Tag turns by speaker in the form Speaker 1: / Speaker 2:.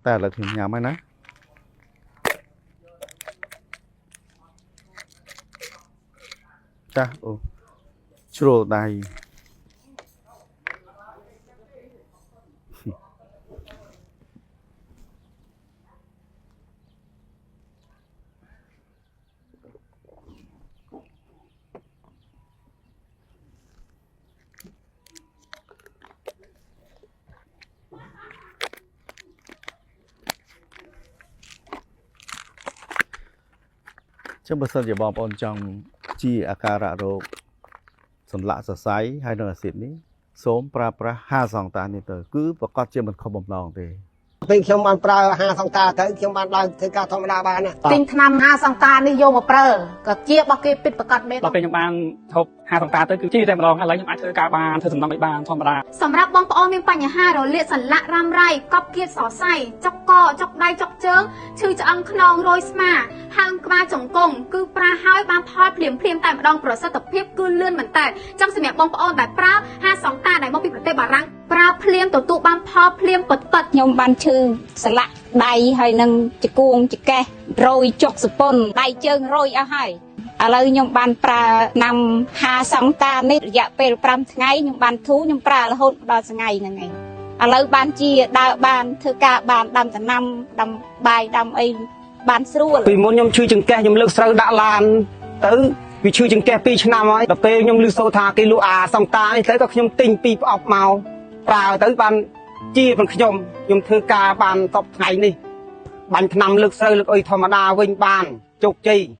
Speaker 1: តែឥឡូវខ្ញុំញ៉ាំហើយណាចាអូជ្រុលដៃ ចឹងបើសិនជាបងប្អូនចង់ជាអាការៈរោគសន្លាក់សរសៃហើយនិងអាស៊ីតនេះសូមប្រើប្រាស់5សង្តានេះទៅគឺប្រកាសជាមិនខុសបំណងទេ
Speaker 2: ពេលខ្ញុំបានប្រើហាសង្តាទៅខ្ញុំបានឡើងធ្វើការធម្មតាបានណា
Speaker 3: ទិញថ្នាំហាសង្តានេះយកមកប្រើក៏ជារបស់គេពិតប្រកបមែន
Speaker 4: ដល់ពេលខ្ញុំបានហូបហាសង្តាទៅគឺជាតែម្ដងឥឡូវខ្ញុំអាចធ្វើការបានធ្វើសំណង់ឲ្យបានធម្មតា
Speaker 5: សម្រាប់បងប្អូនមានបញ្ហារលាកសន្លាក់រ៉ាំរ៉ៃកប់គៀតសរសៃចុកកចុកដៃចុកជើងឈឺឆ្អឹងខ្នងរយស្មាហើមក្បាលចង្គង់គឺប្រើហើយបានផលភ្លាមភ្លាមតែម្ដងប្រសិទ្ធភាពគឺលឿនមែនតើចឹងសម្រាប់បងប្អូនដែលប្រើហាសង្តាដែលមកពីប្រទេសបារាំងប្រើភ្លាមទទួលបានផលភ្លាមពិតៗ
Speaker 6: ខ្ញុំបានឈឺសន្លាក់ដៃហើយនឹងជង្គង់ចង្កេះរយចុកសពុនដៃជើងរយអស់ហើយឥឡូវខ្ញុំបានប្រើថ្នាំហាសង្តានេះរយៈពេល5ថ្ងៃខ្ញុំបានធូរខ្ញុំប្រើរហូតដល់ថ្ងៃហ្នឹងឯងឥឡូវបានជាដើរបានធ្វើការបានដាំដំណាំដាំបាយដាំអីបានស្រួល
Speaker 7: ពីមុនខ្ញុំឈឺចង្កេះខ្ញុំលើកស្រូវដាក់ឡានទៅវាឈឺចង្កេះ2ឆ្នាំហើយដល់ពេលខ្ញុំឮសូរថាគេលក់អាសង្តានេះទៅក៏ខ្ញុំទិញពីរប្រអប់មកប្រើទៅបានជាផងខ្ញុំខ្ញុំធ្វើការបានតបថ្ងៃនេះបាញ់ថ្នាំលើកស្រូវលើកអុយធម្មតាវិញបានជោគជ័យ។